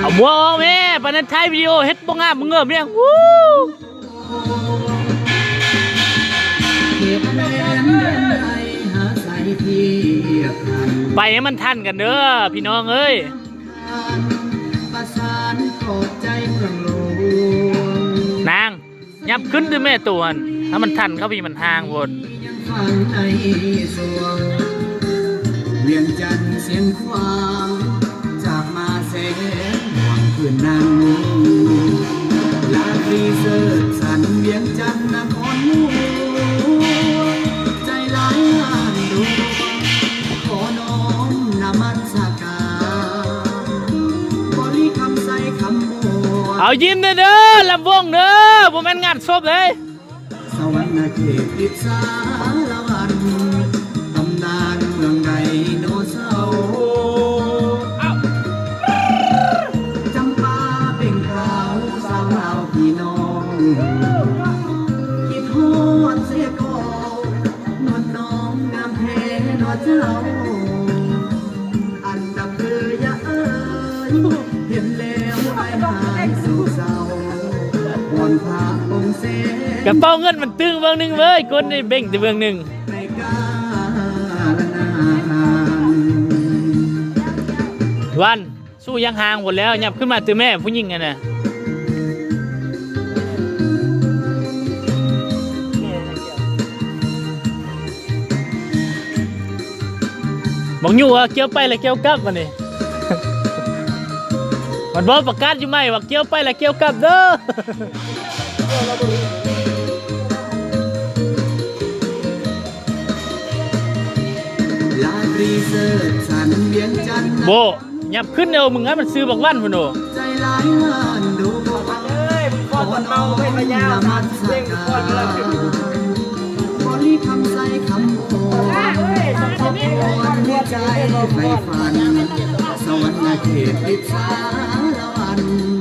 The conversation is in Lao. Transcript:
ເອົາໝວກອອກແມ່ ປານນັ້ນຖ່າຍວິດີໂອເຮັດບໍ່ງາມ ບໍ່ເງີມຫຍັງ. ໄປໃຫ້ມັນທັນກັນເດີພີ່ນ້ອງເອີຍ. ນາງ ຫຍັບຂຶ້ນຕິແມ່ໂຕຫັ້ນ ຖ້າມັນທັນເຂົາພີ່ມັນຫ່າງພຸ້ນ. ເອົາຍິ້ມແດ່ເດີ ລຳວົງເດີ ບໍ່ແມ່ນງານສົບເດ້. ສະຫວັນນະເຂດຕິດສາລະວັນ ຕຳນານເມືອງໄດໂນເສົາ ຈຳປາເປັນຂາວ ສາວລາວພີ່ນ້ອງ ຄິດຮອດເສຍກໍ ນວນນ້ອງງາມແທ້ເນາະເຈົ້າ. ອັນດຳເອີຍເອີຍ ເຫັນແລ້ວອ້າຍຫາຍເສົ້າເສົ້າ ວອນພະອົງແສນ ກະເປົາເງິນມັນຕຶງເບິ່ງໜຶ່ງເວີຍ ຄົນນີ້ເບັ່ງແຕ່ເບິ່ງໜຶ່ງ. ໃນກາລະນານ ວັນ ສູ້ຍັງຫ່າງພຸ້ນແລ້ວ ຫຍັບຂຶ້ນມາຕື່ມແມ່ຜູ້ຍິງຫັ້ນນະ. ບັກຫຍູ້ວ່າກ່ຽວໄປແລ້ວກ່ຽວກັບບັດນີ້ ມັນບອກປະກາດຢູ່ໃໝ່ວ່າກ່ຽວໄປແລ້ວກ່ຽວກັບເດີ. ໂບ ຫຍັບຂຶ້ນເດີ ມຶງໃຫ້ມັນຊື່ບັກວັນພຸ້ນໂດ. ໃຈຫຼາຍລ້ານດວງ ເອີຍ ມຶງຟ້ອນຕອນເມົາໄວ້ພະຍາວ ສາມສິບເພງ ຟ້ອນເລີຍ. ບໍລິຄຳໄຊຄຳໂອ ສະພອນໃຫ້ໃຈໃຝ່ຝັນ ສະຫວັນນະເຂດຕິດສາລະວັນ.